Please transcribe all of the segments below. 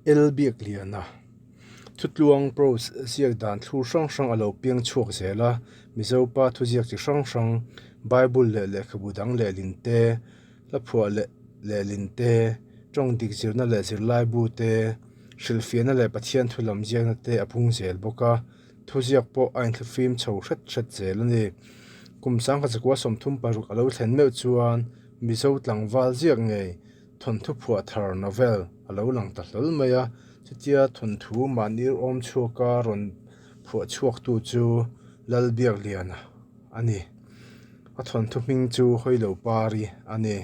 L Biakliana Thutluang prose ziak dan thlur hrang hrang a lo piang chhuak zel a, Mizo pa thuziak chi hrang hrang, Bible leh lehkhabu dang lehlin te, hla phuah leh lehlin te, tawng dik zirna leh zirlaibu te, hrilhfiahna leh Pathian thu lam ziakna te a pung zel bawk a, thuziak pawh a inthlifim chho hret hret zel a ni. Kum 1936 a lo thlen meuh chuan Mizo tlangval ziak ngei thawnthu phuah thar novel a lo lang ta hlawl mai a, chutia thawnthu mahni awm chhuaka rawn phuah chhuaktu chu Lalbiakliana a ni. A thawnthu hming chu Hawilo Pari a ni.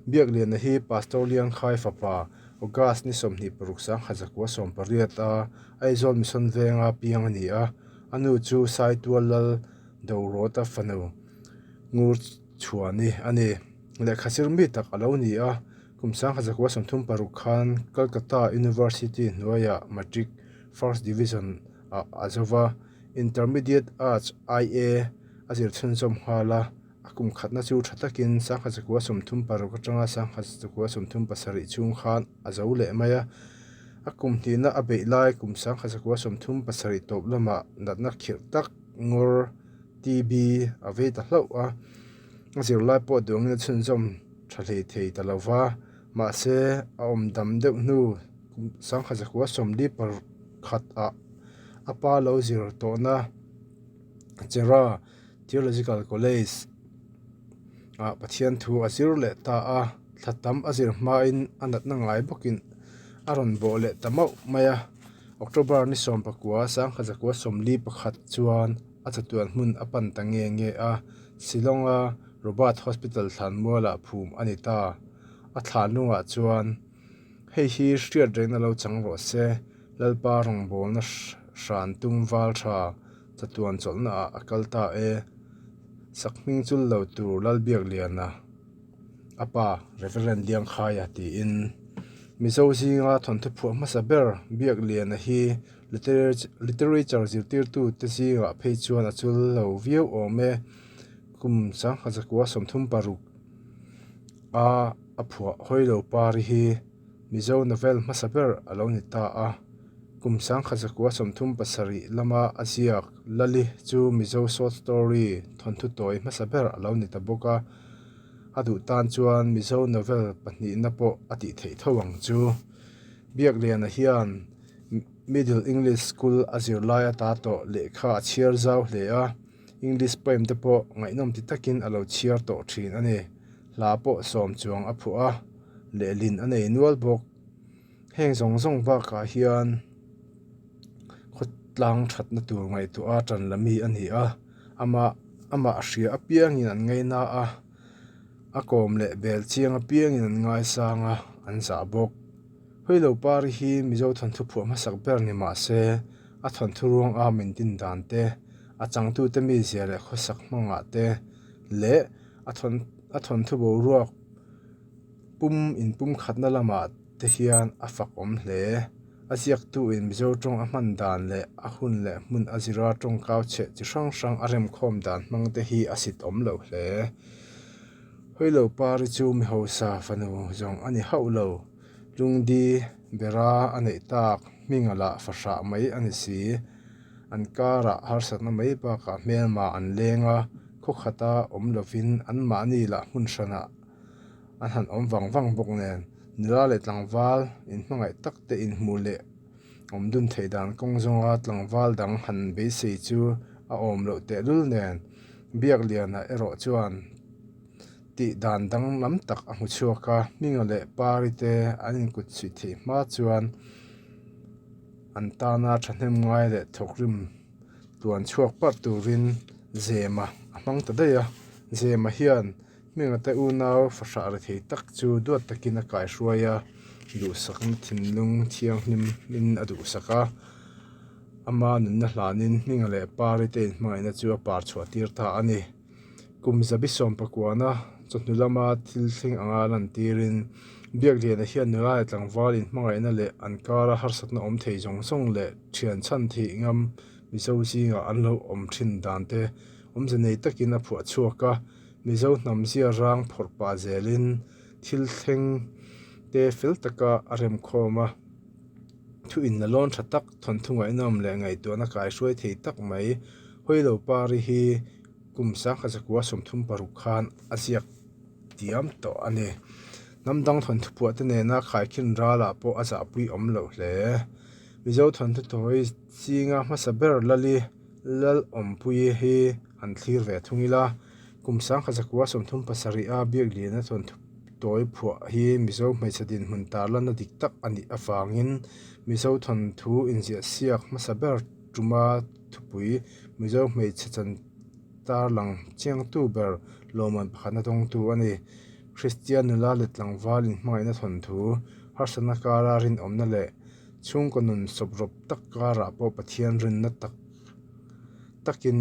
Biakliana hi Pastor Liangkhai fapa August ni 26 1918 a Aizawl Mission Venga piang a ni a, a nu chu Saitual Lal Dorawta fanu Ngur Chhuani a ni. Lehkha zir mi tak a lo ni a, kum 1936 khan Calcutta University hnuaiah Matric First Division ah a zo va, Intermediate Arts, IA, a zir chhunzawm nghal a, a kum khatna chu tha takin 1936 atanga 1937 chhung khan a zo leh mai a. A kum hnihna a beih lai kum 1937 tawp lamah natna khirh tak ngawr, TB, a vei ta hlauh a. A zirlai pawh duangin a chhunzawm tha hlei thei ta lo va, mahse a awm dam deuh hnu kum 1941 ah a pa lo zir tawhna Chera Theological College ah Pathian thu a zir leh ta a, thla tam a zir hmain a natna ngai bawkin a rawn bawh leh ta mauh mai a. October ni 1941 chuan a chatuan hmun a pan ta nge nge a, Shillong-a Robert Hospital thlanmualah phum a ni ta. A thlanlungah chuan, Hei hi hriat rengna lo chang rawh se, Lalpa rawngbawlna hran tum val tha chatuan chawlhnaah a kal ta e, Sakhming chul lo tur Lalbiakliana a pa Reverend Liangkhaia tiin Mizo zinga thawnthu phuah hmasa ber Biakliana hi Literature zirtirtu te zingah phei chuan a chul lo viau awm e. Kum 1936 a a phuah Hawilo Pari hi Mizo novel hmasa ber a lo ni ta a. Kum 1937 lama a ziak Lali chu Mizo short story thawnthu tawi hmasa ber a lo ni ta bawk a. A duh tan chuan Mizo novel pahnihna pawh a tih theih tho ang chu. Biakliana hian Middle English School a zirlai ata tawh lehkha a chhiar zau hle a, English poem te pawh ngaihnawm ti takin a lo chhiar tawh thin a ni. Hla pawh sawm chuang a phuah a, lehlin a nei nual bawk. Heng zawng zawng bakah hian khawtlang thatna tur ngaihtuah a tan la mi a ni a, amah amah hria apiangin an ngaina a, a kawm leh bel chiang apiangin an ngaisang a, an zah bawk. Huilo Pari hi Mizo thawnthu phuah hmasak ber ni mah se, a thawnthu ruang a min din dan te, a changtute mizia leh khawsak hmangah te leh a thawn a thawnthu boruak pum inpum khatna lamah te hian a fak awm hle. A ziaktuin Mizo tawng a hman dan leh a hun leh hmun a zira tawngkau chheh chi hrang hrang a remkhawm dan hmang te hi a sit awm lo hle. Huilo Pari chu mi hausa fanu zawng a ni hauh lo. Lungdi bera a neih tak hminga lah fahrah mai a ni si. An karah harsatna mai bakah hmelma an leng a, khaw khata awm lovin anmahni lah hmun hranah an han awm vang vang bawk nen nula leh tlangval inhmangaih tak te inhmuh leh awm dun theih dan kawng zawnga tlangval dang han beisei chu a awm loh tehlul nen Biakliana erawh chuan Tih dan danglam tak a hmu chhuak a, Hminga leh Pari te an inkut chhuih theih hma chuan an tana thahnem ngai leh thawkrim tluan chhuak parh turin Zema a hmang ta daih a. Zema hian Hminga te unau fahrah ri thei tak chu duat takin a kaihruai a, duhsakna thinlung thianghlim in a duhsak a. Ama nunna hlanin Hminga leh Pari te inhmangaihna chu a par chhuah tir ta a ni. Kum zabi sawmpakuana chawhnu lama thil thleng anga lantirin Biakliana hian nula leh tlangval inhmangaihna leh an kara harsatna awm thei zawng zawng leh thian chhan theih ngam Mizo zingah an lo awm thin dan te awmze nei takin a phuah chhuak a, Mizo hnam zia rang phawrh pah zelin thil thleng te fel taka a remkhawm a. Thu inlalawn tha tak, thawnthu ngaihnawm leh ngaihtuahna kaihruai thei tak mai Hawilo Pari hi kum 1936 khan a ziak diam tawh a ni. Hnam dang thawnthu phuahte nena khaikhin ralah pawh a zahpui awm loh hle. Mizo thawnthu tawi zinga hmasa ber Lali Lalawmpuii hi han thlir ve thung ila, kum 1937 a Biakliana thawnthu tawi phuah hi Mizo hmeichhe dinhmun tarlanna dik tak a nih avangin Mizo thawnthu inziahsiak hmasa ber tuma thupui Mizo hmeichhe chan tarlang chiangtu ber lawmman pakhatna dawngtu a ni. Kristian nula leh tlangval inhmangaihna thawnthu, harsatna kara rinawmna leh chhungkaw nun sawprawp tak karah pawh Pathian rinna tak takin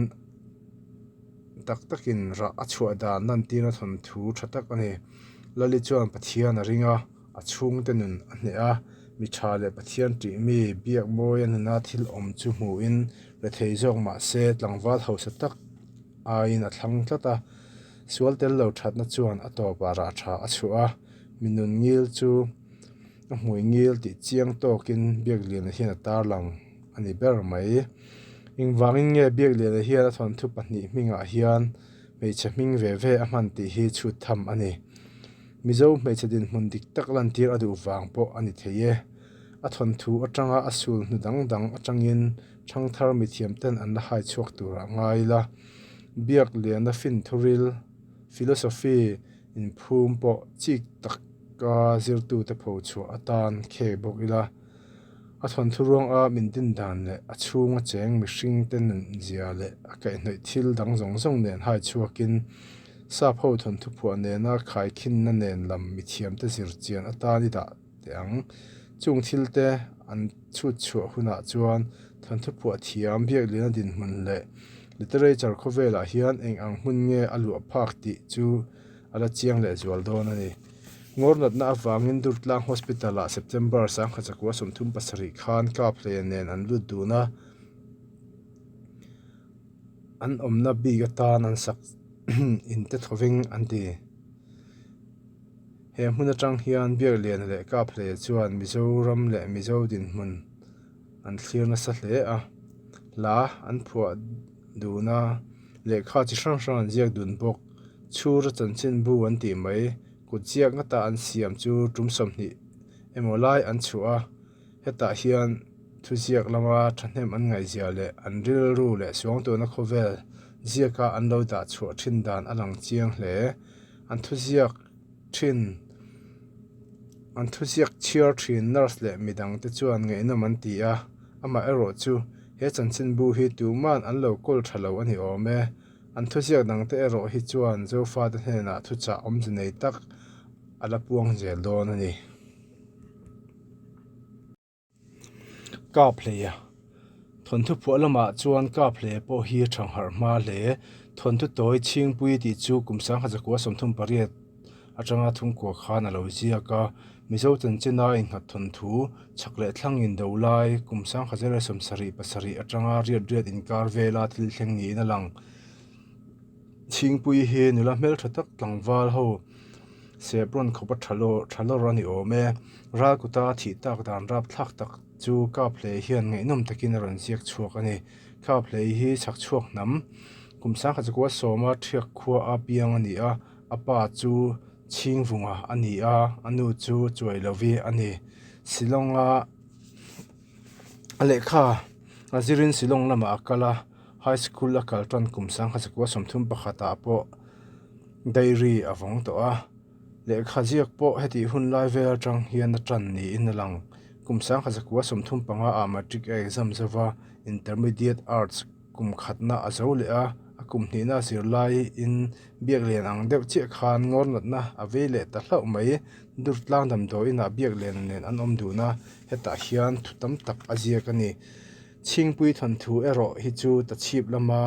tak takin rah a chhuah dan lantirna thawnthu tha tak a ni. Lali chuan Pathian a ring a, a chhungte nun a hneh a, mi tha leh Pathian tih mi biak mawi a nuna thil awm chu hmuhin rethei zawk mah se tlangval hausa tak aiin a thlang tlat a, sual tel lo thatna chuan a tawpah rah tha a chhuah a, mi nun ngil chu a hmui ngil tih chiang tawkin Biakliana hian a tarlang a ni ber mai. Engvangin nge Biakliana hian a thawnthu pahnih hmingah hian hmeichhe hming ve ve a hman tih hi chhut tham a ni. Mizo hmeichhe dinhmun dik tak lantir a duh vang pawh a ni thei e. A thawnthu atanga a sul hnu dang dang atangin Thangthar mithiamten an la hai chhuak turah ngai ila, biak liana fin thuril, philosophy, inphum pawh chik taka zirtute pho chhuah atan khek bawk ila. A thawnthu ruang a min din dan leh a chhunga cheng mihringte nunzia leh a kaihhnawih thil dang zawng zawng nen hai chhuakin sap ho thawnthu phuah nena khaikhinna nen lam mithiamte zir chian atan i dah teh ang. Chung thil te an chhut chhuah hunah chuan thawnthu phuah thiam Biakliana dinhmun leh literature khawvelah hian eng ang hmun nge a luah phak tih chu a la chiang leh zual dawn a ni. Ngawr natna avangin Durtlang Hospital ah September 1937 khan Kaphleia nen an lut dun a, an awmna bik atan an sak inte thoveng an ti. He hmun atang hian Biakliana leh Kaphleia chuan Mizoram leh Mizo dinhmun an thlir nasa hle a, hla an phuah dun a, lehkha chi hrang hrang an ziak dun bawk. Chhura chanchinbu an tih mai, kut ziak ngata an siam chu tum 20 emaw lai an chhuah a, hetah hian thuziak lama thahnem an ngaihzia leh an rilru leh suangtuahna khawvel ziaka an lo dah chhuah thin dan a lang chiang hle. An thuziak thin an thuziak chhiar thin nurse leh midang te chuan ngaihnawm an ti a, amah erawh chu he chanchinbu hi tuman an lo kawl tha lo a ni awm e. An thuziak dang te erawh hi chuan Zofate hnenah thuchah awmze nei tak a la puang zel dawn a ni. Kaphleia Thawnthu phuah lamah chuan Kaphleia pawh hi a thangharh hma hle. Thawnthu tawi Chhingpui tih chu kum 1938 atanga thungkua khan a lo ziak a. Mizo chanchina innghat thawnthu chhak leh thlang indo lai kum 1977 atanga riat riat inkar vela thil thleng niin a lang. Chhingpui hi nula hmeltha tak tlangval ho sep rawn khawp a tha lawr tha lawr a ni awm e. Ralkuta a thih tak dan rapthlak tak chu Kaphlei hian ngaihnawm takin a rawn ziak chhuak a ni. Kaphlei hi chhak chhuak hnam kum 19 sawma thiak khua a piang a ni a, a pa chu Chhingvunga a ni a, a nu chu Chuailovi a ni. Shillong-a a lehkha a zirin Shillong lamah a kal a. High School a kal tan kum 1931 ah pawh diary a vawng tawh a, lehkha ziak pawh hetih hun lai vel atang hian a tan niin a lang. Kum 1935 ah matric a exam zo va, Intermediate Arts kum khatna a zo leh a, a kum hnihna a zir laiin biak lian ang deuh chiah khan ngawr natna a vei leh ta hlauh mai. Durtlang damdawiinah biak lian nen an awm dun a, hetah hian thu tam tak a ziak a ni. Chhingpui thawnthu erawh hi chu tachhip lama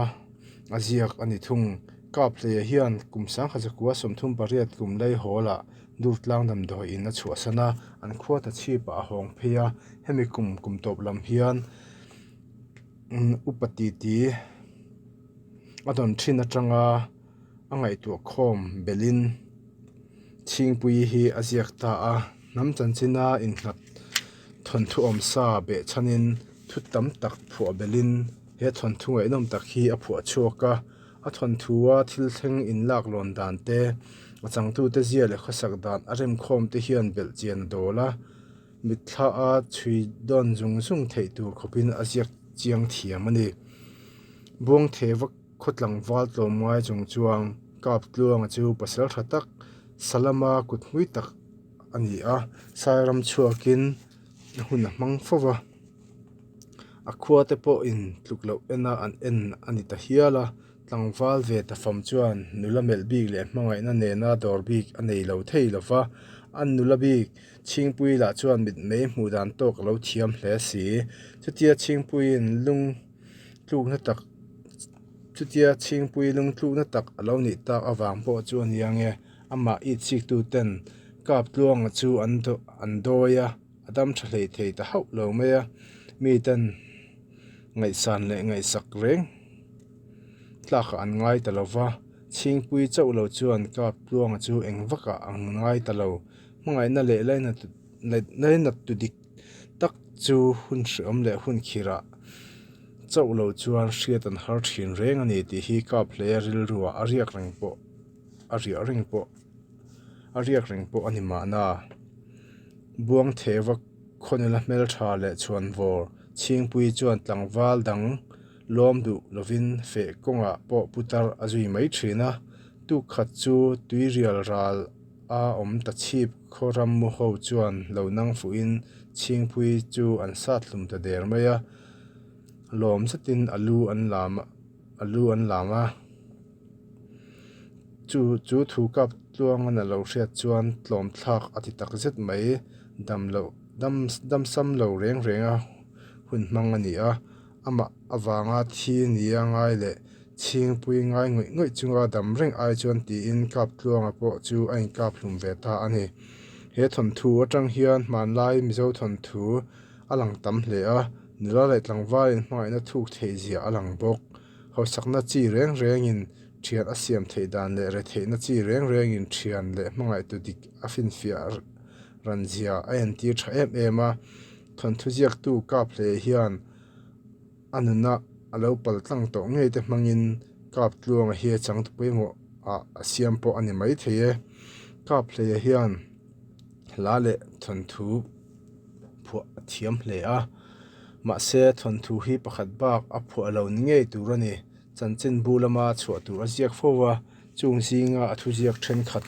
a ziak a ni thung. Kaphleia hian kum 1938 kum lei hawlah Durtlang damdawiin a chhuahsan a, an khua tachhipah a hawng phei a. Hemi kum kum tawp lam hian upa titi a dawn thin atanga a ngaihtuah khawm belhin Chhingpui hi a ziak ta a, hnam chanchina innghat. Thawnthu awmsa behchhanin thu tam tak phuah belhin he thawnthu ngaihnawm tak hi a phuah chhuak a. A thawnthua thil thleng inlaklawn dan te, a changtute zia leh khawsak dan a remkhawm te hian belhchian a dawl a, mitthla a chhui dawn zung zung theih tur khawpin a ziak chiang thiam a ni. Buangtheva khaw tlangval tlawmngai chung chuan Kaptluanga chu pasal tha tak, Salama kut hmui tak a ni a, Sairam chhuakin a hun a hmang fo va. A khua te pawhin tluk loh ena an en a ni ta hial a, tlangval ve ta fam chuan nula melh bik leh hmangaihna nena dawr bik a nei lo thei lo va, a nula bik Chhingpui lah chuan mitmei hmuh dan tawk a lo thiam hle si. Chutia Chhingpuiin lung tlukna tak chutia Chhingpui lung tlukna tak a lo nih tak avang pawh chu a nia nge, amah itsiktu ten Kaptluanga chu an dawi a. A dam tha hlei thei ta hauh lo mai a, miten ngaihsan leh ngaihsak reng tlakah an ngai ta lo va, Chhingpui chauh lo chuan Kaptluanga chu eng vakah an ngai ta lo. Hmangaihna leh lainat tu dik tak chu hun hreawm leh hun khirah chauh lo chuan hriat an har thin reng a ni tih hi Kaphleia rilruah a riak reng pawh a riah reng pawh a riak reng pawh a ni mahna. Buangtheva khawnela hmeltha leh chhuanvawr Chhingpui chuan tlangval dang lawm duh lovin feh kawngah pawh putar a zui mai thin a, tuk khat chu tuirial ral a awm ta chhip khaw ram mu ho chuan lo nang fuhin Chhingpui chu an sat hlum ta der mai a, lawm zetin a lu an lam a lu an lam a. Chu chu thu kap tluangan a lo hriat chuan tlawm thlak a ti tak zet mai. Dam loh dam damsam lo reng reng a hun hmang a ni a, amah avanga thi nia ngai leh chhingpui ngai ngawih ngawih chunga dam reng ai chuan tiin kap tluanga pawh chu a inkap hlum ve ta a ni. He thawnthu atang hian hmanlai Mizo thawnthu a lang tam hle a, nula leh tlangvalin hmangaihna thuk theih zia a lang bawk. Hausakna chi reng rengin thian a siam theih dan leh retheihna chi reng rengin thian leh hmangaihtu dik a finfiah ran zia a entir tha em em a. Thawnthu ziaktu kap hle hian a nuna a lo pal tlang tawh ngei te hmangin kap tluanga hi a changtu pawimawh ah a siam pawh a ni maithei e. Kap hleia hian hla leh thawnthu phuah a thiam hle a, mahse thawnthu hi pakhat bak a phuah lo ni ngei tur a ni. Chanchinbu lama chhuah tur a ziak fo a, chung zinga a thuziak thenkhat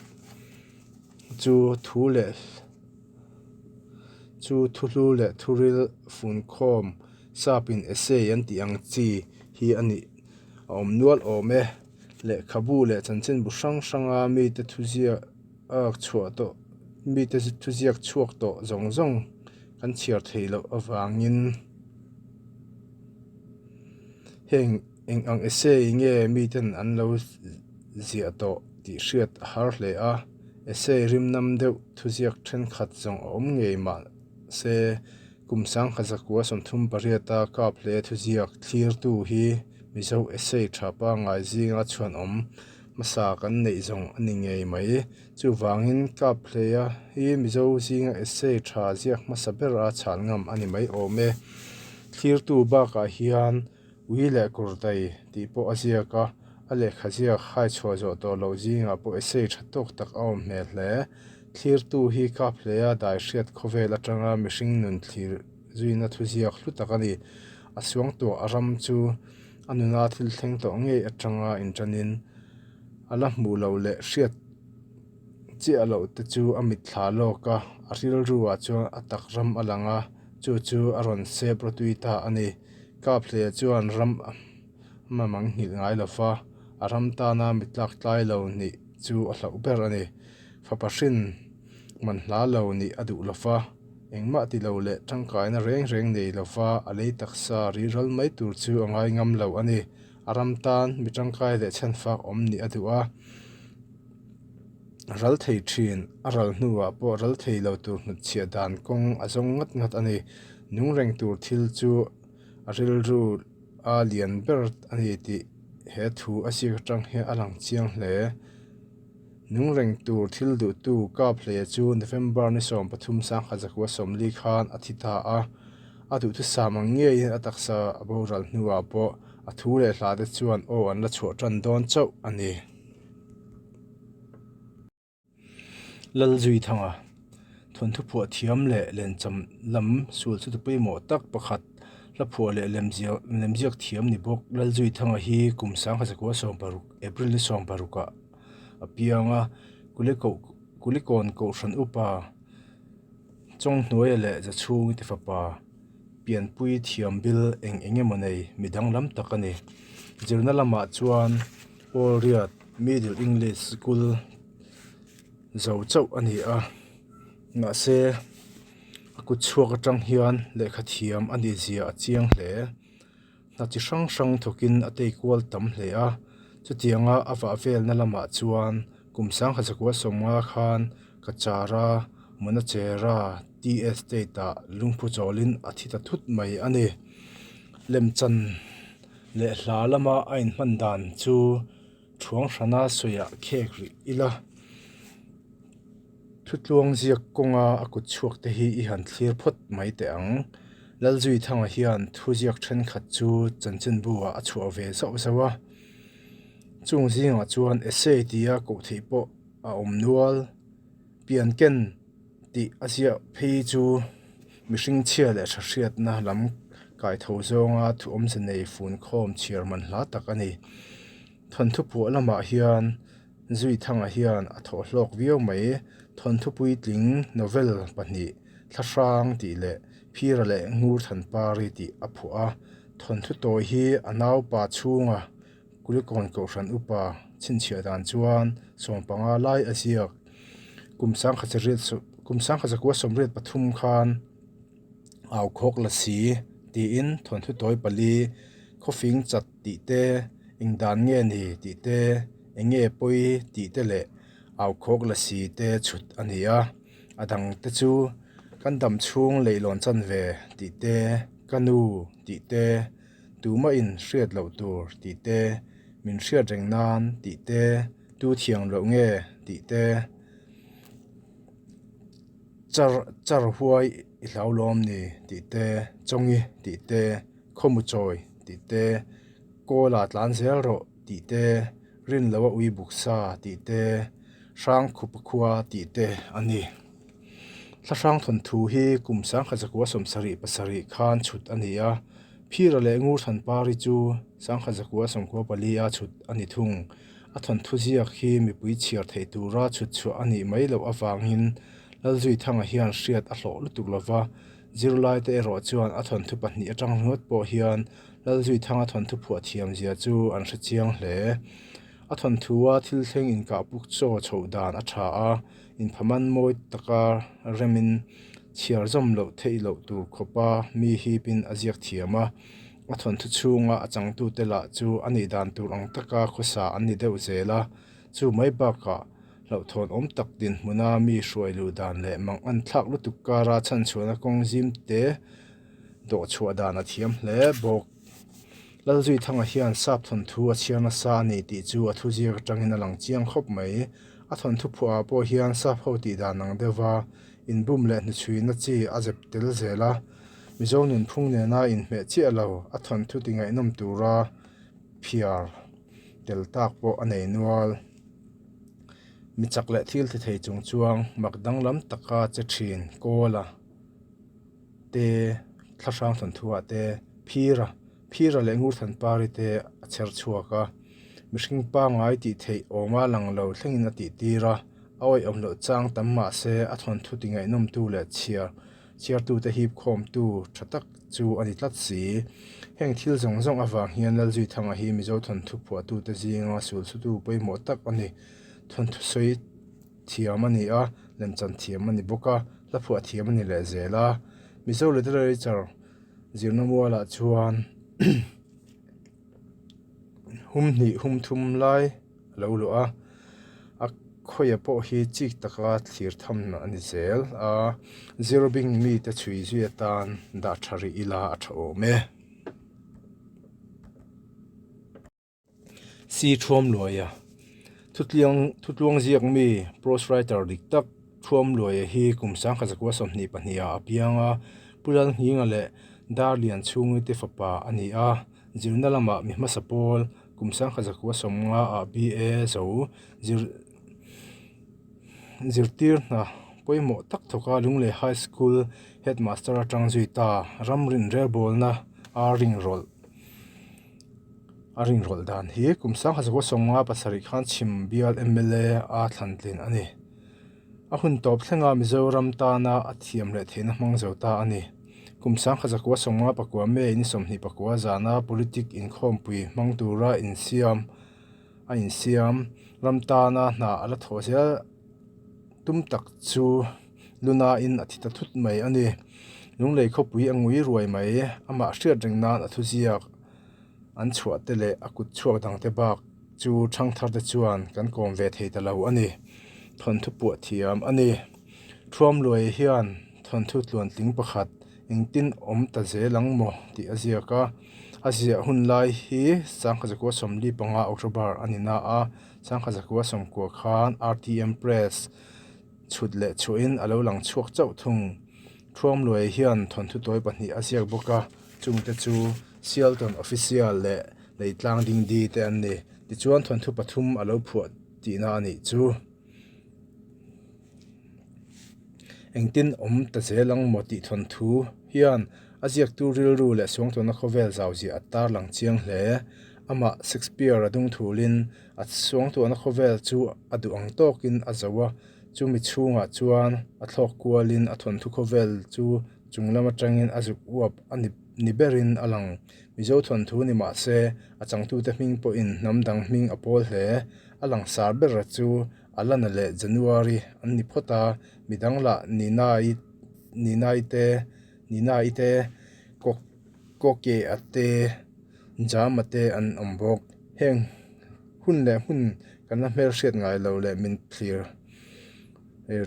chu thu leh chu thuhlu leh thuril funkhawm sapin essay an tih ang chi hi a nih a awm nual awm e. Lehkhabu leh chanchinbu hrang hranga mite thuziak chhuah tawh mite thuziak chhuak tawh zawng zawng kan chhiar theih loh avangin heng eng ang essay nge miten an lo ziah tawh tih hriat a har hle a, essay rimnam deuh thuziak thenkhat zawng a awm ngei mahse kum 1938 a kap hle thuziak thlirtu hi Mizo essay tha pangngai zinga chhuanawm hmasa kan neih zawng a ni ngei mai. Chuvangin Kaphleia hi Mizo zinga essay tha ziak hmasa ber a chhan ngam a ni mai awm e. Thlirtu bakah hian ui leh kawrdai tih pawh a ziak a, a lehkha ziak hai chhuah zawh tawh loh zingah pawh essay tha tawk tak a awm hmel hle. Thlirtu hi Kaphleia dai hriat khawvel atanga mihring nun thlir zuina thuziak hlu tak a ni. A suangtuah a ram chu a nuna thil thleng tawh ngei atanga inṭanin a la hmuh loh leh hriat chiah loh te chu a mitthla lawk a, a rilru ah chuan a tak ram a lang a, chu chu a rawn sep rawtui ta a ni. Kaphleia chuan ram a mamang nghilh ngai lo va, a ram tana mitlak tlai lo nih chu a hlauh ber a ni. Fapa hrin man hla lo nih a duh lo va. Engmah ti lo leh tangkaina reng reng nei lova a lei taksa riral mai tur chu a ngai ngam lo a ni. A ram tan mi tangkai leh chhenfak awm nih a duh a. Ral thei thin, a ral hnuah pawh ral thei lo tur hnutchhiah dan kawng a zawng ngat ngat a ni. Nung reng tur thil chu a rilru a lian ber a ni tih he thu a ziak atang hian a lang chiang hle. Nung reng tur thil duhtu Kaphleia chu November ni 13 1940 khan a thi ta a, a duhthusam ang ngeiin a taksa a boral hnuah pawh a thu leh hla te chuan aw an la chhuah tan dawn chauh a ni. Lalzuithanga, thawnthu phuah thiam leh lencham lam sul chu pawimawh tak pakhat, hla phuah leh lemziak thiam ni bawk. Lalzuithanga hi kum 1916 April ni 16 ah a piang a, Kulikawn Kohhran Upa Chawnghnuaia leh Zachhungi te fapa pianpui thiam bil eng eng emaw nei mi danglam tak a ni. Zirna lamah chuan Paul Riat Middle English School zo chauh a ni a, mahse a kut chhuak atang hian lehkha thiam a nih zia a chiang hle. Hna chi hrang hrang thawkin a tei kual tam hle a, chutianga a vah velna lamah chuan kum 1950 khan Kachara, Monachera Tea Estate-ah lungphu chawlin a thi ta thut mai a ni. Lemchan leh hla lama a inhman dan chu thuang hrana sawiah khek rih ila. Thutluang ziak kawnga a kut chhuak te hi i han thlir phawt mai teh ang. Lalzuithanga hian thuziak thenkhat chu chanchinbu ah a chhuah ve zauh zauh a. Chung zingah chuan essay tia koh theih pawh a awm nual. Pianken tih a ziah phei chu mihring chhia leh tha hriatna lam kaitho zawnga thu awmze nei fun khawm chhiar man hla tak a ni. Thawnthu phuah lamah hian Zuithanga hian a thawh hlawk viau mai. Thawnthu puitling novel pahnih Thlahrang tih leh Phira leh Ngurthanpari tih a phuah a. Thawnthu tawi hi a naupa chhunga Kulikawn Kohhran upa chhinchhiah dan chuan 15 lai a ziak. Kum 1983 khan Au khawk la si tiin thawnthu tawi pali khawfing chat tih te, eng dan nge ni tih te, eng nge pawi tih te leh au khawk la si te chhut a ni a. A dang te chu kan dam chhung leihlawn chan ve tih te, ka nu tih te, tumah in hriat loh tur tih te, min hriat reng nan tih te, tu thiang loh nge tih te. Char char huai i hlau lawm ni tih te, chawngi tih te, khawmu chawi tih te, kawla tlan zel rawh tih te, rin loa ui buk sa tih te, hrang khupa khua tih te a ni. Thlahrang thawnthu hi kum 1977 khan chhut a ni a, Phira leh Ngurthanpari chu 1994 a chhut a ni thung. A thawnthu ziak hi mipui chhiar theih tura chhut chhuah a nih mai loh avangin Lalzuithanga hian hriat a hlawh lutuk lo va, zirlaite erawh chuan a thawnthu pahnih atang ringawt pawh hian Lalzuithanga thawnthu phuah thiam zia chu an hre chiang hle. A thawnthua thil thleng inkahpuk chaw chhoh dan a tha a, inphaman mawi taka remin chhiar zawm loh theih loh tur khawpa mi hipin a ziak thiam a. A thawnthu chhunga a changtute lah chu a nih dan tur ang taka khawsa an ni deuh zel a, chu mai bakah hlauhthawn awm tak dinhmuna mi hruai luh dan leh mang an thlak lutuk kara chhanchhuahna kawng zim te dawh chhuah dan a thiam hle bawk. Lalzuithanga hian sap thawnthu a chhiar nasa a ni tih chu a thuziak atangin a lang chiang khawp mai. A thawnthu phuahah pawh hian sap ho tih dan ang deuha inbum leh hnuchhuina chi a zep tel zel a. Mizo nunphung nena inhmeh chiah lo, a thawnthu ti ngaihnawm tura phiar tel tak pawh a nei nual. Mi chak leh thil ti thei chung chuang mak danglam taka che thin Kawla te, Thlahrang thawnthuah te, Phira, Phira leh Ngurthanpari te a chher chhuak a. Mihring pangngai tih theih awma lang lo thlengin a tihtir a, a awihawm loh chang tam mah se a thawnthu ti ngaihnawmtu leh chhiar Chhiartute hip khawmtu tha tak chu a ni tlat si. Heng thil zawng zawng avang hian Lalzuithanga hi Mizo thawnthu phuahtute zinga sulsutu pawimawh tak a ni. Thawnthu sawi thiam a ni a, lemchan thiam a ni bawk a, hla phuah thiam a ni leh zel a. Mizo literature zirna mualah chuan hum hnih hum thum lai a lo luah a, a khawia pawh hi chik taka thlir tham a ni zel a, zero bing mite chhui zui atan dah tha rih ila a tha awm e. Si thuam luaia. Thutluang ziak mi, prose writer, dik tak Thuamluaia hi kum 1922 ah a piang a, Pu Lalnghinga leh Darlian chhungite fapa a ni a. Zirna lamah mi hmasa pawl kum 1950 ah BA zo zirtir hna pawimawh tak thawka Lunglei High School Headmaster atang zui ta ramrin relbawlna a ringrawlh a ringrawlh dan hi kum 1957 khan chhim bial mla a thlantlin a ni. A hun tawp thlenga Mizoram tana a thiam leh theihna hmang zo ta a ni. Kum 1959 May ni 24 zana politic inkhawmpui hmang tura insiam a insiam ram tana hna a la thawh zel tum tak chu lunain a thi ta thut mai a ni. Lunglei khawpui a ngui ruai mai, amah hriat reng nan a thuziak an chhuah te leh a kut chhuak dang te bak chu thangthar te chuan kan kawm ve thei ta lo a ni. Thawnthu puah thiam a ni. Thuamluai hian thawnthu tluantling pakhat engtin awm ta zel ang maw tih a ziak a. A ziah hun lai hi 1945 October a ni na a, 1990 khan RTM Press chhut leh chhuahin a lo lang chhuak chauh thung. Thuamluai hian thawnthu tawi pahnih a ziak bawk a, chungte chu Sialton Official leh Leitlang Dingdi te an ni. Tichuan thawnthu pathum a lo phuah tihna a nih chu. Engtin awm ta zel ang maw tih thawnthu hian a ziaktu rilru leh suangtuahna khawvel zauziah a tarlang chiang hle. Amah Shakespeare a dungthulin a suangtuahna khawvel chu a duh ang tawkin a zo a, chumi chhungah chuan a thlawk kualin a thawnthu khawvel chu chung lam atangin a zuk uap a ni ni berin a lang. Mizo thawnthu ni mah se, a changtute hming pawhin hnam dang hming a pawl hle. A langsar ber chu Alana leh January an ni phawt a, midang lah Nina-i Nina-i te Nina-i te Koke-a te Jama te an awm bawk. Heng hun leh hmun kan la hmelhriat ngai lo leh min thlir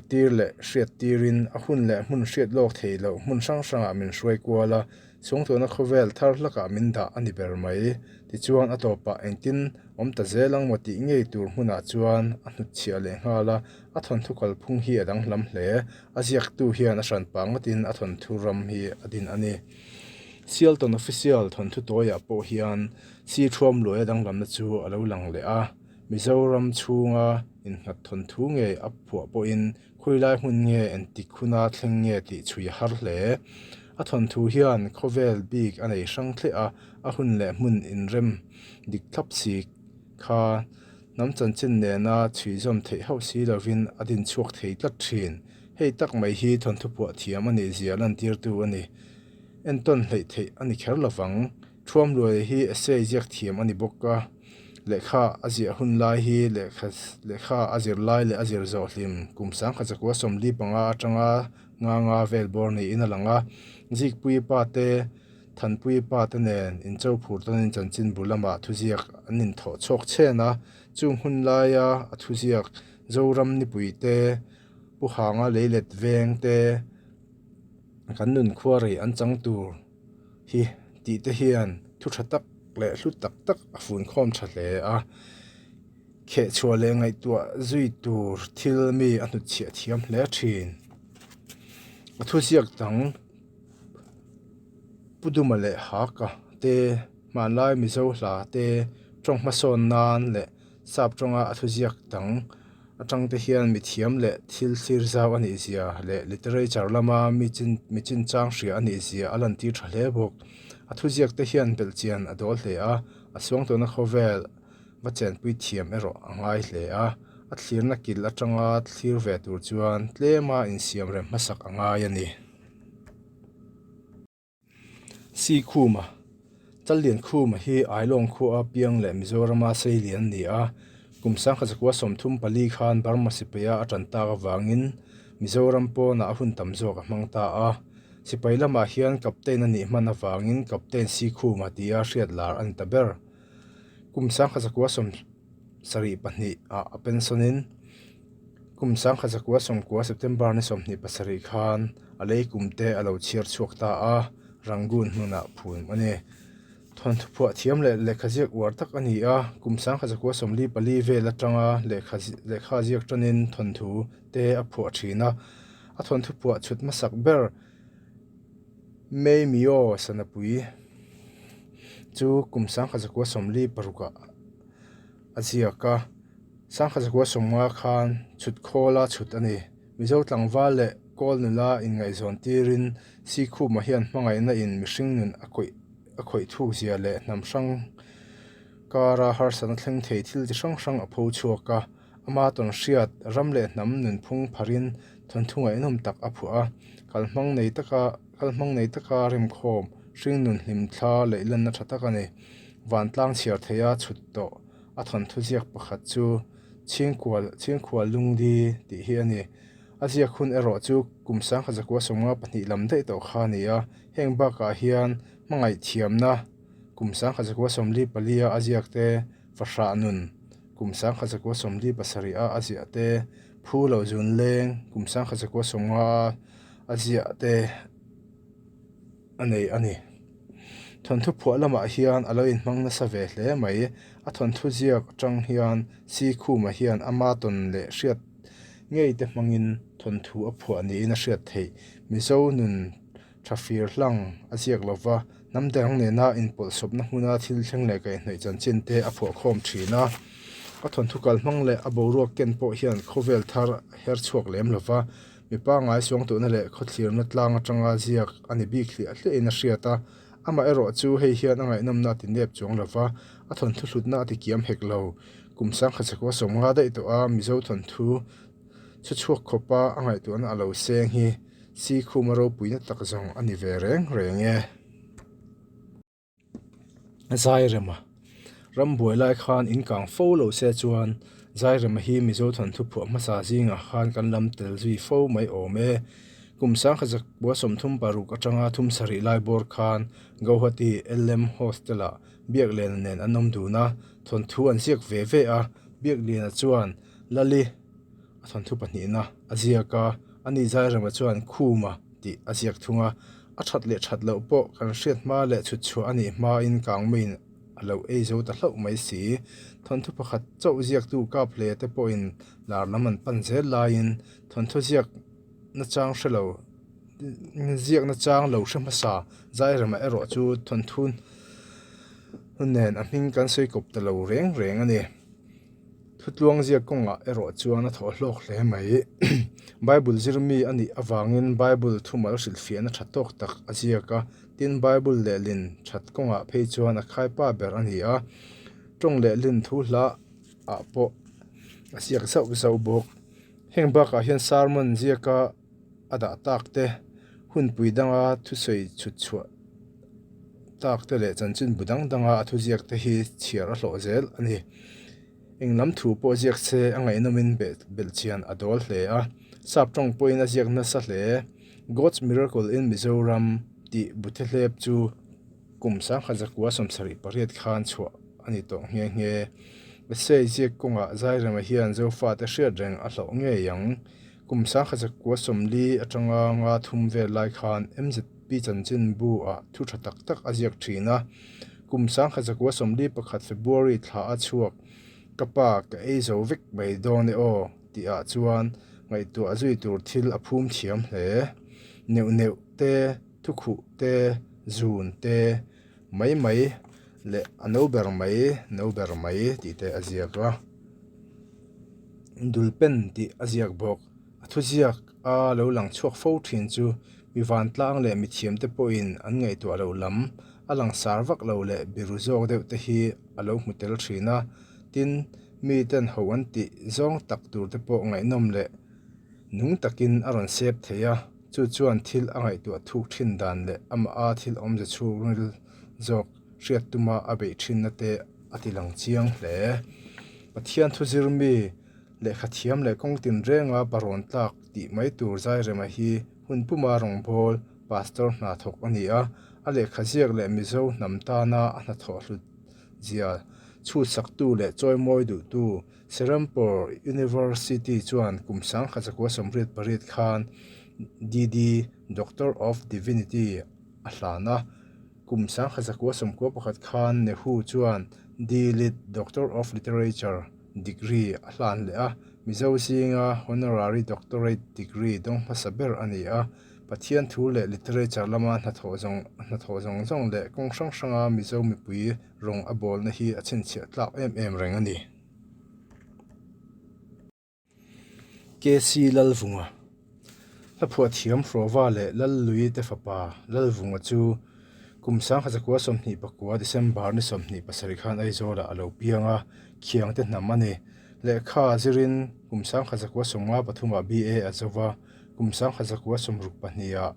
tir leh hriat tirin a hun leh hmun hriat lawk thei loh hmun hrang hrangah min hruai kual a, chhungtuahna khawvel thar hlakah min dah a ni ber mai. Tichuan a tawpah engtin awm ta zel ang maw tih ngei tur hmunah chuan a hnutchhiah leh nghal a, a thawnthu kalphung hi a danglam hle. A ziaktu hian a hranpa ngawtin a thawnthu ram hi a din a ni. Sialton Official thawnthu tawiah pawh hian si thuam luaia danglamna chu a lo lang leh a, Mizoram chhunga innghat thawnthu ngei a phuah pawhin khawilai hmun nge entik huna thleng nge tih chhui a har hle. A thawnthu hian khawvel bik a nei hrang thleh a, a hun leh hmun inrem dik thlap si kha hnam chanchin nena chhuizawm theih hauh si lovin a din chhuak thei tlat thin. Hei tak mai hi thawnthu phuah thiam a nih zia lantirtu a ni. Entawn hleih theih a ni kher lovang. Thuamluai hi essay ziak thiam a ni bawk a, lehkha a ziah hun lai hi lehkha lehkha a zir lai leh a zir zawh hlim kum 1945 atanga nga nga vel bawr niin a lang a. Zikpui pa te, Thanpui pa te nen incho phur tawnin chanchin bu lamah thuziak an inthawh chhuak chhen a, chung hun laia a thuziak Zoram Nipui te, Pu Hanga Leilet Veng te, Kan nun khuarei an chang tur hi tih te hian thu tha tak leh hlu tak tak a fun khawm tha hle a, khehchhuah leh ngaihtuah zui tur thil mi a hnutchhiah thiam hle thin. A thuziak dang Pu Duma leh Haka te hmanlai Mizo hla te tawng hmasawn nan leh Sap tawnga a thuziak dang atang te hian mithiam leh thil thlir zau a nih zia leh literature lama mi chin mi chinchang hria a nih zia a lantir tha hle bawk. A thuziak te hian belhchian a dawl hle a, a suangtuahna khawvel va chenpui thiam erawh a ngai hle a, a thlirna kil atanga thlir ve tur chuan tlema insiam rem hmasak a ngai a ni. Sikhuma, Challiankhuma hi Ailawng khua piang leh Mizorama seilian a ni a, kum 1934 khan Burma sipaia a tan tak avangin Mizoram pawnah a hun tam zawk a hmang ta a. Sipai lamah hian Captain a nih hman avangin Captain Sikhuma tia hriat lar a ni ta ber. Kum 1972 ah a pension-in Kum 1990 September ni 27 khan a lei kum te a lo chhiar chhuak ta a, Rangoon hmunah phum a ni. Thawnthu phuah thiam leh lehkha ziak uar tak a ni a, kum 1944 vel atanga lehkha lehkha ziak tanin thawnthu te a phuah thin a. A thawnthu phuah chhut hmasak ber Mei Mio Sanapui chu kum 1946 ah a ziak a, 1950 khan chhut khawla chhut a ni. Mizo tlangval leh Kawl nula inngaihzawn tirin Sikhuma hian hmangaihna in mihring nun a kawih a khawih thuk zia leh hnam hrang kara harsatna thleng thei thil chi hrang hrang a pho chhuak a. Ama tawn hriat ram leh hnam nunphung pharin thawnthu ngaihnawm tak a phuah a. Kalhmang nei taka kalhmang nei taka remkhawm hring nun hlimthla leihlanna tha tak a ni. Vantlang chhiar theia chhut tawh a thawnthu ziak pakhat chu Chhingkual Chhingkhual Lungdi tih hi a ni. A ziak hun erawh chu kum 1952 lam daih tawh kha a ni a, heng bakah hian hmangaih thiamna kum 1944 a a ziak te, fahrah nun kum 1947 a a ziah te, phu lo zun leng kum 1950 a a ziah te a nei a ni. Thawnthu phuah lamah hian a lo inhmang nasa ve hle mai. A thawnthu ziak atang hian Sikhuma hian ama tawn leh hriat ngei te hmangin thawnthu a phuah niin a hriat theih. Mizo nun tha fir hlang a ziak lova, hnam dang nena inpawlhsawpna hmuna thil thleng leh kaihhnawih chanchin te a phuah khawm thin a. A thawnthu kalhmang leh a boruak ken pawh hian khawvel thar a her chhuak lem lova, Mi pangngai suangtuahna leh khawthlirna tlang atanga ziak a ni bik hliah hliahin a hriat a, amaherawh chu hei hian a ngaihnawmna a ti nep chuang lova, a thawnthu hlutna a ti kiam hek lo. Kum sangkhat 19 daih tawh a Mizo thawnthu chhu chhuak khawpa a ngaihtuahna a lo seng hi Sikhuma ropuina tak zawng a ni ve reng reng e. Zairema Rambuai lai khan in kang fo lo se chuan Zairema hi Mizo thawnthu phuah hmasa zingah khan kan lam tel zui fo mai awm e. Kum 1936 atanga 37 lai bawr khan Guwahati LM Hostel-ah Biakliana nen an awm dun a, thawnthu an ziak ve ve a. Biakliana chuan Lali a thawnthu pahnihna a ziak a, ani Zairema chuan Khuma tih a ziak thung a. A that leh that loh pawh kan hriat hma leh chhut chhuah a nih hmain kangmeiin a lo ei zo ta hlauh mai si. Thawnthu pakhat chauh ziaktu kap hle te pawhin lar lam an pan zel laiin thawnthu ziak nachang hre lo ziak nachang lo hre hmasa Zairema erawh chu thawnthu nen a hming kan sawi kawp ta lo reng reng a ni. Thutluang ziak kawngah erawh chuan a thawh hlawk hle mai. Bible zir mi a nih avangin Bible thumal hrilhfiahna tha tawk tak a ziak a, tin Bible lehlin that kawngah phei chuan a khaipa ber a ni a, tawng lehlin thu hla ah pawh a ziak zauh zauh bawk. Heng bakah hian sermon ziaka a dah tak te, hunpui danga thusawi chhut chhuah tak te leh chanchinbu dang danga a thuziak te hi chhiar a hlawh zel a ni. Eng lam thu pawh ziak se a ngaihnawmin belhchian a dawl hle a, sap tawng pawhin a ziak nasa hle. God's Miracle in Mizoram tih buthehlep chu kum 1978 khan chhuah a ni tawh nghe nghe. Essay ziak kawngah Zairema hian Zofate hriat reng a hlauh ngei ang. Kum 1940 atanga nga thum vel lai khan MZP chanchinbu ah thu tha tak tak a ziak thin a. Kum 1941 February thla a chhuak, Ka pa, ka ei zo vek mai dawn e aw tih ah chuan ngaihtuah zui tur thil a phum thiam hle. Neuh neuh te, thukhuh te, zun te, mai mai leh a no ber mai, no ber mai tih te a ziak a. Dulpen tih a ziak bawk. A thuziak a lo lang chhuak fo thin chu mi vantlang leh mithiam te pawhin an ngaihtuah loh lam a langsar vak lo leh biru zawk deuh te hi a lo hmu tel thin a. Tin, mi ten ho an tih zawng tak tur te pawh ngaihnawm leh nung takin a rawn sep thei a, chu chuan thil a ngaihtuah thuk thin dan leh amaha thil awmze chhungril zawk hriat tuma a beih thinna te a ti lang chiang hle. Pathian thu zir mi lehkha thiam leh kawng tinrenga parawn tlak tih mai tur Zairema hi hun puma rawngbâwl pastor hna thawk a ni a, a lehkha ziak leh Mizo hnam tana a hnathawh hlut zia chhutsaktu leh chawimawi duhtu Serampore University chuan kum 1988 khan DD, Doctor of Divinity, a hlan a. Kum 1991 khan Nehu chuan D. Litt, Doctor of Literature, degree a hlan leh a, Mizo zinga Honorary Doctorate degree dawng hmasa ber a ni a. Pathian thu leh literature lama hnathawh zawng hnathawh zawng zawng leh kawng hrang hranga Mizo mipui rawng a bawlna hi a chhinchhiah tlak em em reng a ni. KC Lalvunga Hlaphuah thiam Hruava leh Lallui te fapa Lalvunga chu kum 1929 December ni 27 khan Aizawlah a lo piang a, Khiangte hnam a ni. Lehkha zirin kum 1953 ah BA a zo va, kum 1962 ah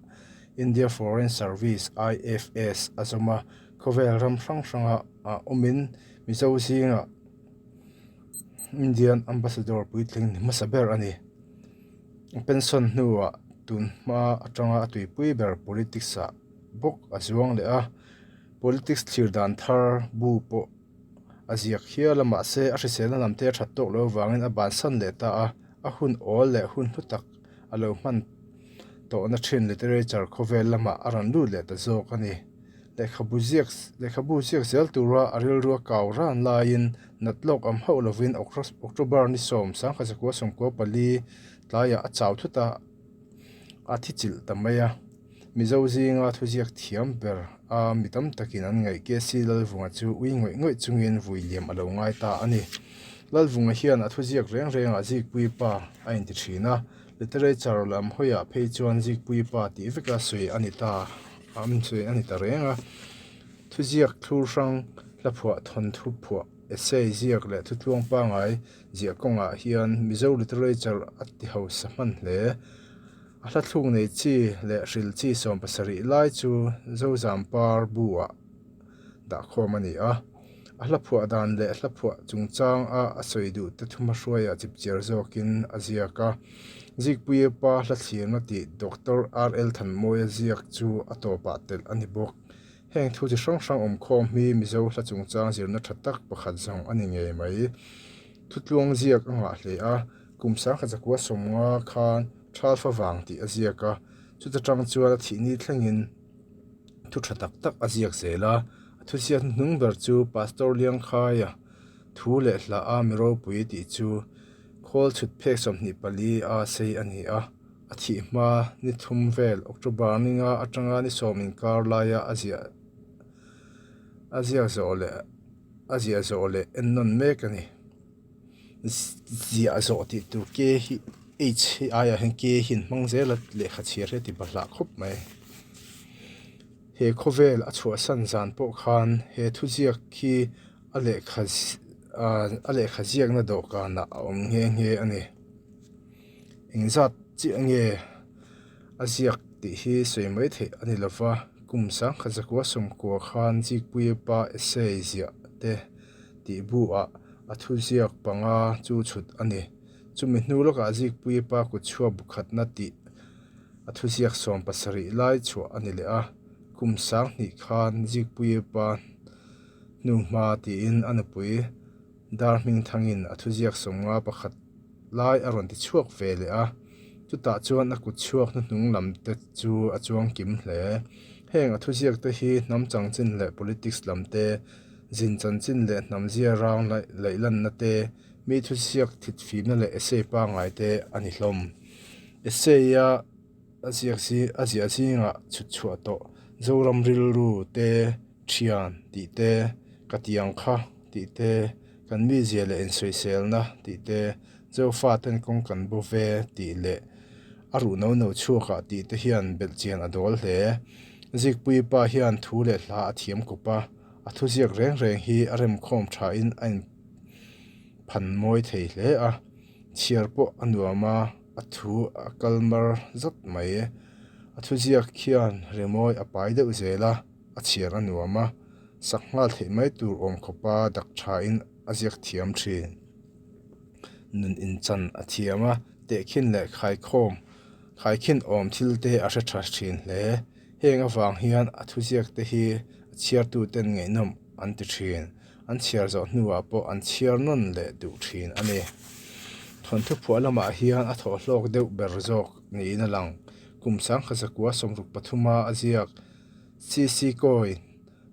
India Foreign Service, IFS, a zawm a, khawvel ram hrang hranga awmin Mizo zingah Indian Ambassador puitling ni hmasa ber a ni. A pension hnuah tun hma atanga a tuipui ber politics ah bawk a zuang leh a, politics thlir dan thar bu pawh a ziak hial a mahse a hriselna lam te a that tawk loh avangin a bansan leh ta a, a hun awl leh hun hlu tak a lo hman tawhna thin literature khawvel lamah a rawn lut leh ta zawk a ni. Lehkhabu ziak lehkhabu ziak zel tura a rilru a kau ran laiin nat lawk am hauh lovin October ni 10, 1994 tlaiah a chau thut a, a thi chilh ta mai a. Mizo zinga thuziak thiam ber a mi tam takin an ngaih KC Lalvunga chu ui ngawih ngawih chungin vui liam a lo ngai ta a ni. Lalvunga hian a thuziak reng rengah Zikpui pa a inti thin a, literature lam hawiah phei chuan Zikpui pa tih veka sawi a ni ta. Am chu a ni ta reng a, thuziak thlur hrang hla phuah thawnthu phuah essay ziak leh thutluang pangai ziah kawngah hian Mizo literature a ti hausa hman hle. A hla thluk nei chi leh hril chi 70 lai chu Zozampar bu ah dah khawm a ni a. A hla phuah dan leh hla phuah chungchang a a sawi duh te thuma hruaiah chipchiar zawkin a ziak a. Zikpuia pa hla thlirna tih Doctor RL Thanmawia ziak chu a tawpah telh a ni bawk. Heng thu chi hrang hrang awm khawm hi Mizo hla chungchang zirna tha tak pakhat zawng a ni ngei mai. Thutluang ziak a ngah hle a, kum 1950 khan Thalfa vang tih a ziak a, chuta tang chuan a thihni thlengin thu tha tak tak a ziak zel a, a thuziak hnuhnung ber chu Pastor Liangkhaia thu leh hla a mi ropui tih chu khawl chhut phek 24 a sei a ni a, a thih hma ni thum vel October ninga atanga ni sawm inkar laia a ziah a ziak zawh leh a ziah zawh leh ennawn mek a ni. Ziah zawh tih tur K hi H hi aiah hian K hi an hmang zel a lehkha chhiar hi a ti bahlah khawp mai. He khawvel a chhuahsan zan pawh khan he thuziak hi a lehkha ah a lehkha ziakna dawhkanah a awm nghe nghe a ni. Engzat chiah nge a ziak tih hi sawi mai theih a ni lova kum 1990 khan Zikpuia pa essay ziah te tih buah a thuziak panga chu chhut a ni. Chumi hnu lawkah Zikpuia pa kut chhuak bu khatna tih a thuziak 70 lai chhuah a ni leh a, kum 2000 khan Zikpuia pa hnuhma tiin a nupui dar hming thangin a thuziak 51 lai a rawn ti chhuak ve leh a, chutah chuan a kut chhuak hnuhnung lam te chu a chuang kim hle. Heng a thuziak te hi hnam changchin leh politics lam te, zin chanchin leh hnam zia rang laihlanna te, mi thuziak thitfimna leh essay pangngai te a ni hlawm. Essay-a a ziak zi a ziah zingah chhut chhuah tawh Zoram rilru te thian tih te, ka tiang kha tih te, kan mizia leh insawiselna tih te, Zofa ten kawng kan bo ve tih leh a ruh no no chhuakah tih te hian belhchian a dawl hle. Zikpui pa hian thu leh hla a thiam kawp a, a thuziak reng reng hi a remkhawm thain a inphan mawi thei hle a, chhiar pawh a nuam a, a thu a kal mar zat mai. A thuziak hian rimawi a pai deuh zel a, a chhiar a nuam a, sak nghal theih mai tur awm khawpa dak thain a ziak thiam thin. Nun inchan a thiam a, tehkhin leh khaikhawm, khaikhin awm thil te a hre tha thin hle. Heng avang hian a thuziak te hi a chhiartuten ngaihnawm an ti thin. An chhiar zawh hnuah pawh an chhiar nawn leh duh thin a ni. Thawnthu phuah lamah hian a thawhhlawk deuh ber zawk niin a lang. Kum 1963 a ziak CC Kawi.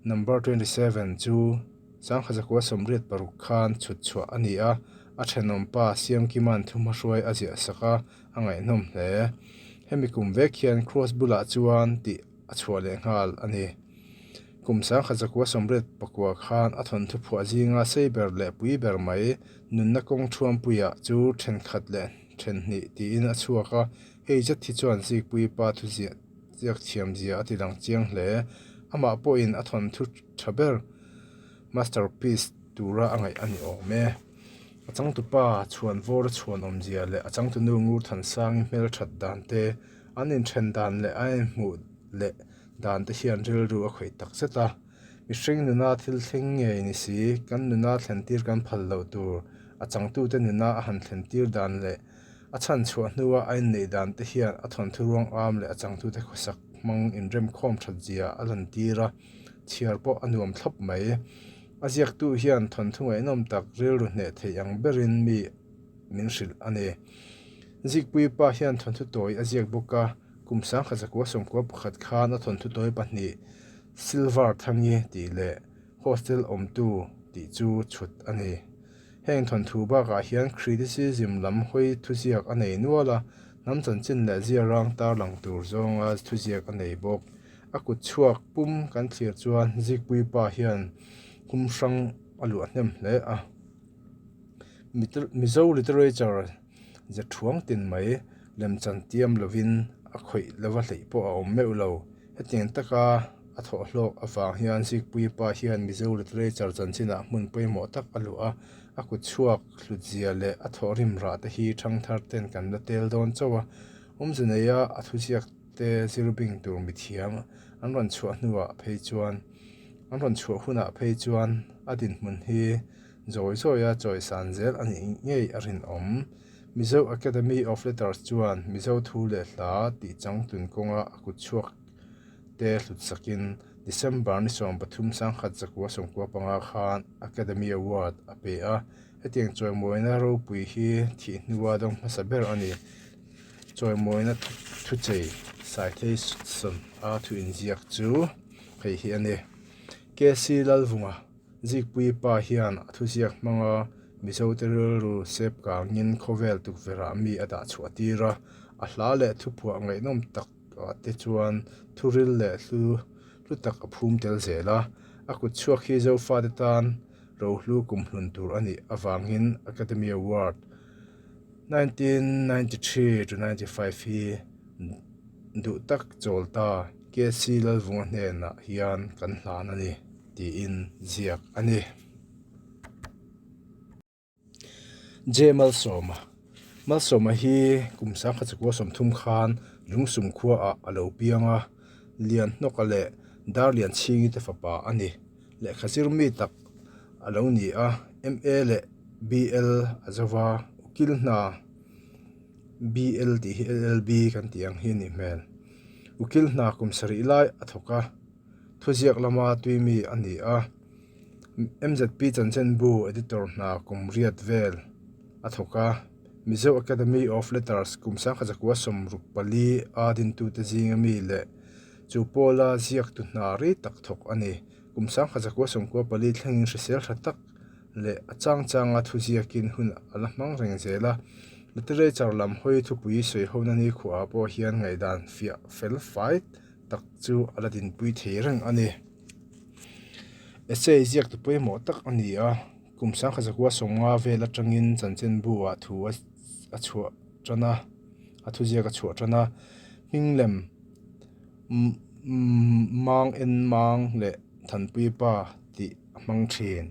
Number 27 chu 1986 khan chhut chhuah a ni a, a thenawmpa Siamkima'n thuhmahruai a ziah sak a, a ngaihnawm hle. Hemi kum vek hian Kross bulah chuan tih a chhuah leh nghal a ni. Kum 1984 khan a thawnthu phuah zinga sei ber leh pui ber mai nunna kawng thuampuiah chu thenkhat leh thenhnih tiin a chhuak a, hei zet hi chuan Zikpuii pa thuziah ziak thiam zia a ti lang chiang hle. Amah pawhin a thawnthu tha ber masterpiece tura a ngaih a ni awm e. A changtupa chhuanvawr a chhuan awmzia leh a changtunu Ngurthansangi hmelthat dan te, an inthen dan leh a inhmuh leh dan te hian rilru a khawih tak zet a. Mihring nuna thil thleng ngei ni si, kan nuna thlentir kan phal loh tur, a changtute nuna a han thlentir dan leh a chhan chhuah hnua a inneih dan te hian a thawnthu ruang am leh a changtute khawsak hmang inremkhawm that zia a lantir a, chhiar pawh a nuam thlawp mai. A ziaktu hian thawnthu ngaihnawm tak rilru hneh theih ang berin mi min hrilh a ni. Zikpuii pa hian thawnthu tawi a ziak bawk a, kum 1991 khan a thawnthu tawi pahnih Silver Thangi tih leh Hostel Awmtu tih chu chhut a ni. Heng thawnthu bakah hian criticism lam hawi thuziak a nei nual a, hnam chanchin leh ziarang tarlang tur zawnga thuziak a nei bawk. A kut chhuak pum kan thlir chuan Zikpuii pa hian kum hrang a luah hnem hle a. Mizo literature ze thuang tin mai lemchan tiam lovin a khawih lova hleih pawh a awm meuh lo. Hetiang taka a thawh hlawk avang hian Zikpuii pa hian Mizo literature chanchinah hmun pawimawh tak a luah a, a kut chhuak hlutzia leh a thawhrim rah te hi thangthar ten kan la tel dawn chauh a. Awmze neia a thuziak te zir bing tur mithiam an rawn chhuah hnuah phei chuan an rawn chhuah hunah phei chuan a dinhmun hi zawi zawia chawisan zel a nih ngei a rinawm. Mizo Academy of Letters chuan Mizo thu leh hla tih changtlun kawnga a kut chhuak te hlut sakin December ni 13 1995 khan Academy Award a pe a. Hetiang chawimawina ropui hi thih hnua dawng hmasa ber a ni. Chawimawina thuchei citation a thu inziak chu hei hi a ni. KC Lalvunga Zikpuii pa hian a thuziak hmanga Mizote rilru sep kangin khawvel tukverhah mi a dah chhuah tir a, a hla leh thuphuah ngaihnawm tak ah te chuan thuril leh hlu hlu tak a phum tel zel a. A kut chhuak hi Zofate tan rohlu kumhlun tur a nih avangin Academy Award 1993 to 95 hi duh tak chawl ta KC Lalvunga hnenah hian kan hlan a ni tiin ziak a ni. J Malsawma Malsawma hi kum 1930 khan Lungsum khuaah a lo piang a, Lianhnawka leh Darlianchhingi te fapa a ni. Lehkha zir mi tak a lo ni a, MA leh BL a zo va, ukil hna BL tih hi LLB kan tih ang hi a nih hmel. Ukil hna kum sarih lai a thawk a, thuziak lama tui mi a ni a, MZP chanchinbu editor hna kum riat vel a thawk a, Mizo Academy of Letters kum 1964 a dintute zinga mi leh Chu pawla ziaktu hna rei tak thawk a ni. Kum 1994 thlengin hrisel tha tak leh a chang changa thuziakin hun a la hmang reng zel a. Literature lam hawi thupui sawi hona nikhuaah pawh hian ngaihdan fiah fel fai tak chu a la dinpui thei reng a ni. Essay ziaktu pawimawh tak a ni a, kum 1950 vel atangin chanchinbu-ah thu a chhuah tan a, a thuziak a chhuah tan a, hming lem. Mang en mang leh Thanpui pa tih a hmang thin.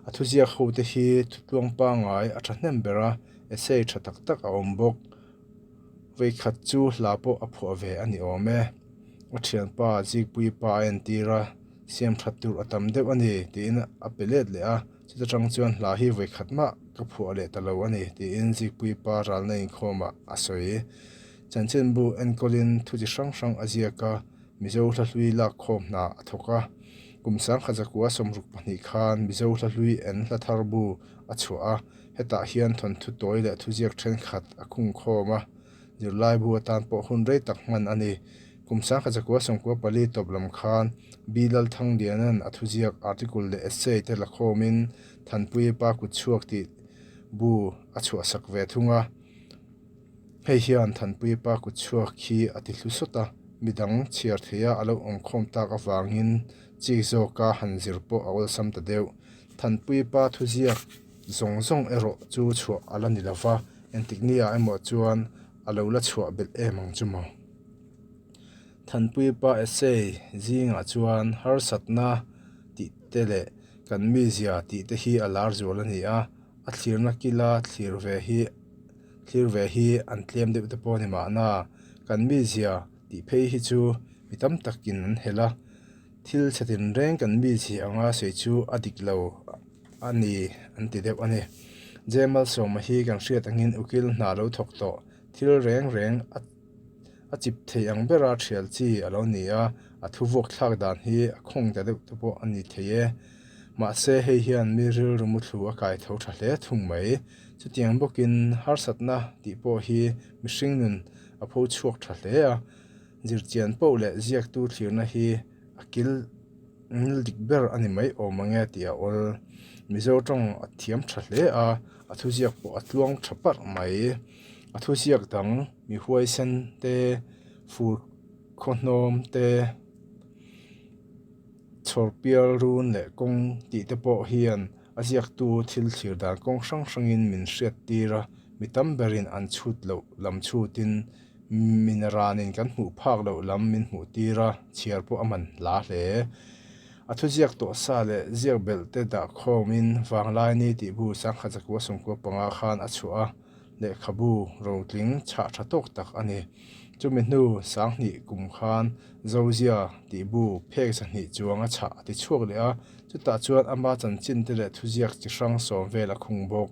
A thuziak ho te hi thutluang pangngai a thahnem ber a, essay tha tak tak a awm bawk. Vawikhat chu hla pawh a phuah ve a ni awm e. A thianpa Zikpui pa a entir a, siam that tur a tam deuh a ni tiin a pe let leh a, chuta tang chuan hla hi vawikhat mah ka phuah leh ta lo a ni tiin Zikpui pa ralna inkhawmah a sawi. Chanchinbu enkawlin thu chi hrang hrang a ziak a, Mizo hla hlui lak khawm hna a thawk a. Kum 1962 khan Mizo hla hlui en hla thar bu a chhuah a, hetah hian thawnthu tawi leh thuziak thenkhat a khung khawm a, zirlaibu atan pawh hun rei tak hman a ni. Kum 1994 tawp lam khan B. Lalthangliana'n a thuziak article leh essay te la khawmin Thanpuii pa kutchhuak tih bu a chhuahsak ve thung a. Hei hian Thanpuii pa kutchhuak hi a ti hlu sawt a, midang chhiar theia a lo awmkhawm tak avangin chik zawka han zir pawh a awlsam ta deuh. Thanpuii pa thuziak zawng zawng erawh chu chhuah a la ni lo va, engtik nia emaw chuan a lo la chhuah belh em ang chu maw? Thanpuii pa essay zingah chuan harsatna tih te leh kan mizia tih te hi a lar zual a ni a, a thlirna kila thlir ve hi thlir ve hi an tlem deuh te pawh a ni mahna, kan mizia tih phei hi chu mi tam takin an helh a, thil chhe tinreng kan mizia anga sawi chu a dik lo a ni an ti deuh a ni. Jemalsawma hi kan hriat angin ukil hna lo thawk tawh thil reng reng a A chip thei ang bera thial chi a lo ni a, a thu vuak thlak dan hi a khawng ta deuh te pawh a ni thei e. Mahse hei hian mi rilru muthlu a kai tho tha hle thung mai. Chutiang bawkin harsatna tih pawh hi mihring nun a pho chhuak tha hle a, zirchian poh leh ziaktu thlirna hi a kil ngil dik ber a ni mai awm ang e tih a awl. Mizo tawng a thiam tha hle a, a thuziak pawh a tluang tha parh mai. A thuziak dang mi huaisen te, fur khawhnawm te, chhawr pial run leh kawng tih te pawh hian a ziaktu thil thlir dan kawng hrang hrangin min hriat tir a, mi tam berin an chhut loh lam chhutin min ranin kan hmuh phak loh lam min hmuh tir a, chhiar pawh a man hla hle. A thuziak tawh sa leh ziak belh te dah khawmin Vanglaini tih bu sangkhat zakua sawmkua panga khan a chhuah a. Lehkhabu rotling chhah tha tawk tak a ni. Chumi hnu Sanghnih kum khan Zozia tih bu phek zahnih chuang a chhah a ti chhuak leh a, chutah chuan ama chanchin te leh thuziak chi hrang sawm vel a khung bawk.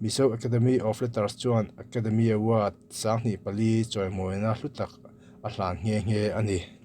Mizo Academy of Letters chuan Academy Award 2004 chawimawina hlu tak a hlan nghe nghe a ni.